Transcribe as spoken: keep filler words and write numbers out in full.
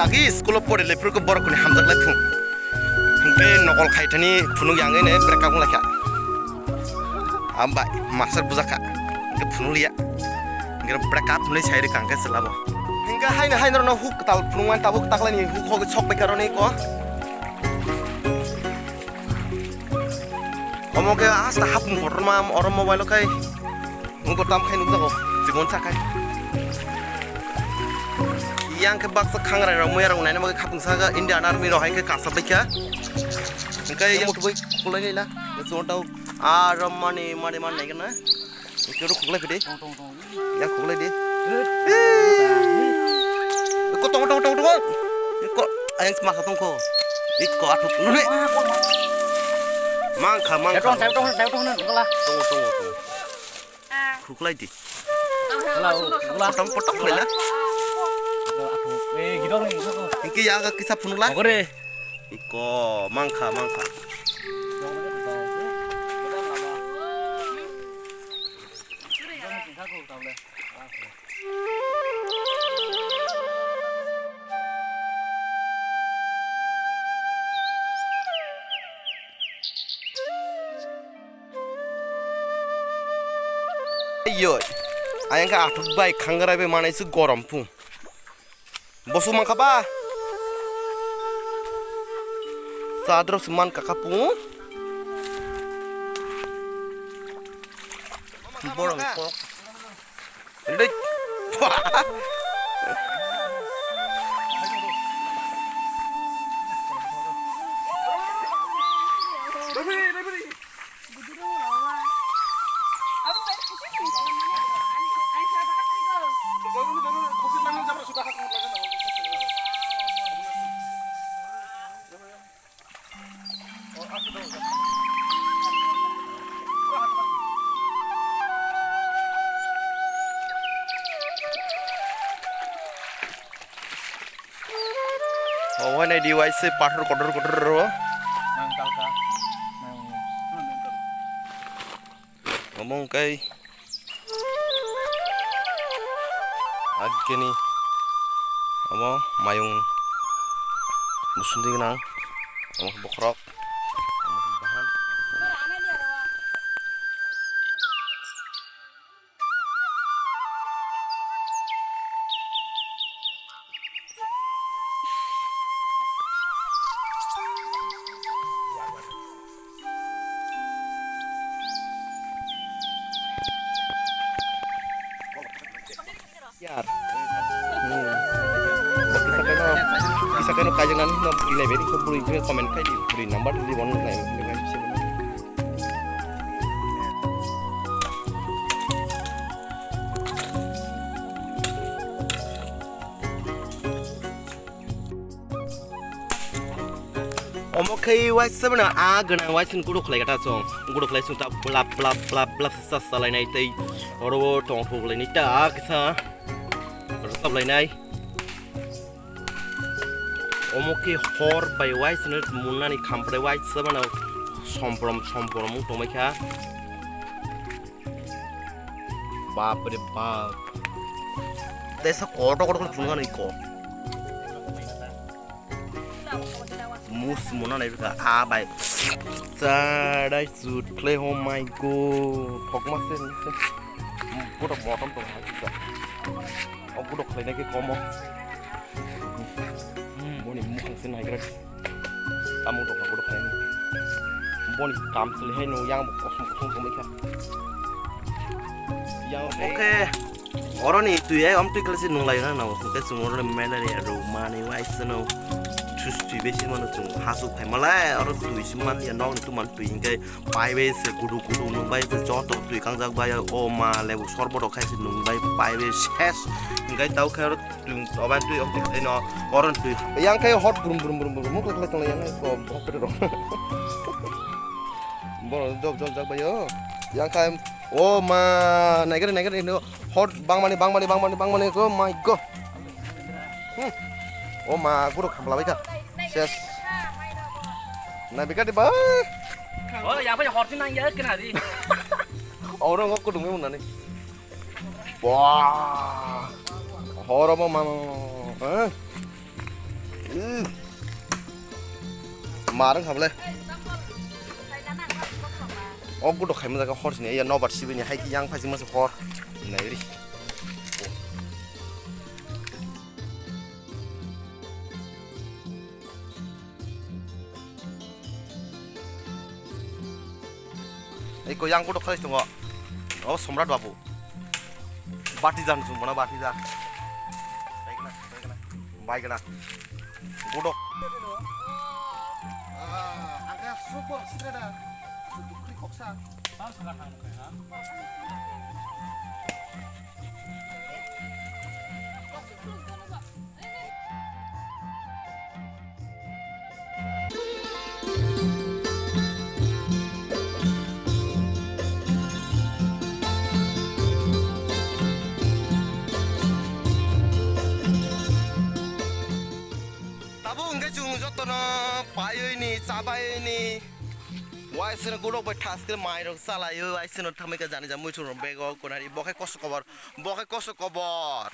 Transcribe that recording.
Agi school o pore le phuru borok ni hamjak lai phung. Hingke nokol khai thani phunuk yang ne break up lai kha. Ambai master bujak kha. Hingke phunuk liya. Hingke break up hwnwi sai rwkha hingke chwla bo. Hingke haino haino no huk tal phunuk man tabuk taklai ni huk hok sok bai kha roni ko. Omo khe hasta hapung kotorma oro mobile o khai. Nungko tam khai nukjago, chibon sa khai. Yang khe baksa khangrai rok, muya rok naina bagwi khapung saka Indian Army rok hai khe kasa baikha. Hingke yang muthubui khuklai nila, chon tau, ah, rom mani, mani, mani nai gana. Hingke rok khuklai phidi. Yang khuklai di. Ko tong, tong, tong, tong. Ko ayang masa tong ko. Iko athuk nune. Mangkha, mangkha. Tong, tong, tong, tong, tong, tong. Tongo, tongo, tongo. Khuklai di. Hello. Potong, potong khuklai na. Eh, gidong ni, gidong. Hingke ya ga kisa phunukla. Ogore. Iko, mangkha, mangkha. Yoi. Ayang khe athuk bai khangarai bai manai se gorom phung. Bosu mankha ba? Chadrok se man kaka phung. Borok kok. Dei. Omo hai nai di waise pathor kotor kotor ro. Omo wngkhe agini omo mayung busundi gwnang, omo khe bokhorok, omo khe bahan. Yar. Hmm. Kisa keno, kisa keno kaijaknani no bwrwi naibe, bwrwi khe comment khai di, bwrwi number di, bono nai. Omo khe waisa mano a gwnang waisa ni gudo khlai gata chwng. Gudo khlai chwng ta blap blap blap blap sa sa lainai tei oro o tong thok lainai ta kisa rwkap lainai. Omo khe hor bai waisa no munnani khamprai waisa mano somprom somprom wng tongbai kha. Bap re bap. Tesa kotor kotor phunukha nai ko. Mus mona nai bika a bai. Chadai chut khlai, oh my god. Thokma se ni se. Bodo motom tong hai kisa. O bodo khlai nai ke komo. Boni mukhang se nai krak. Tamo dok dok khaini. Boni kam sele hai no yang bo kosom kosom tongwi kha. Yang oke. Oroni twi ai om twi klasi nunglai na no. Oke sung oroni menani aro mani wai sano. Thus twi besi mano sung hasu khai malai oro twi si man ya nok tu man twi hingke pai be se kudu kudu nung bai se joto twi kangjak bai o ma lebu sorbo rok khai se nung bai pai be ses. Hingke tau khe oro Twi oban twi ok twi no oron twi. Yang khai hot brum brum brum brum muk lai tong yang ko hot brum. Bo job job jak bayo. Yang khai o ma naigar naigar no hot bangmani bangmani bangmani bangmani ko my god. Hmm. O ma guru khamla baika. Ses. Na bika di ba. O ya ba hot nang ya kena di. Oro ngok kudung me unani. Wah, horomo mano, eh? Marwng kha bwle. O gudo khaima jaga hor sini ya nobar sibini hai yang phaji masa hor. Nairi. Eko yang kudo khalai tongo. O Somrat babu. Bati jan sung bono bati jan. Baigana, baigana. Baigana. Godok. Ah, angka super sida da. Dukri koksa. Tang saka tang kai ha. Tabuk hwnkhe chwng jotono paiwi ni, chabai ni, waisano gulok bai thaskhe mairok chalaio, waisano thamwi khe jani ja muichung rok bego kunari, bo khe koso kobor, bo khe koso kobor.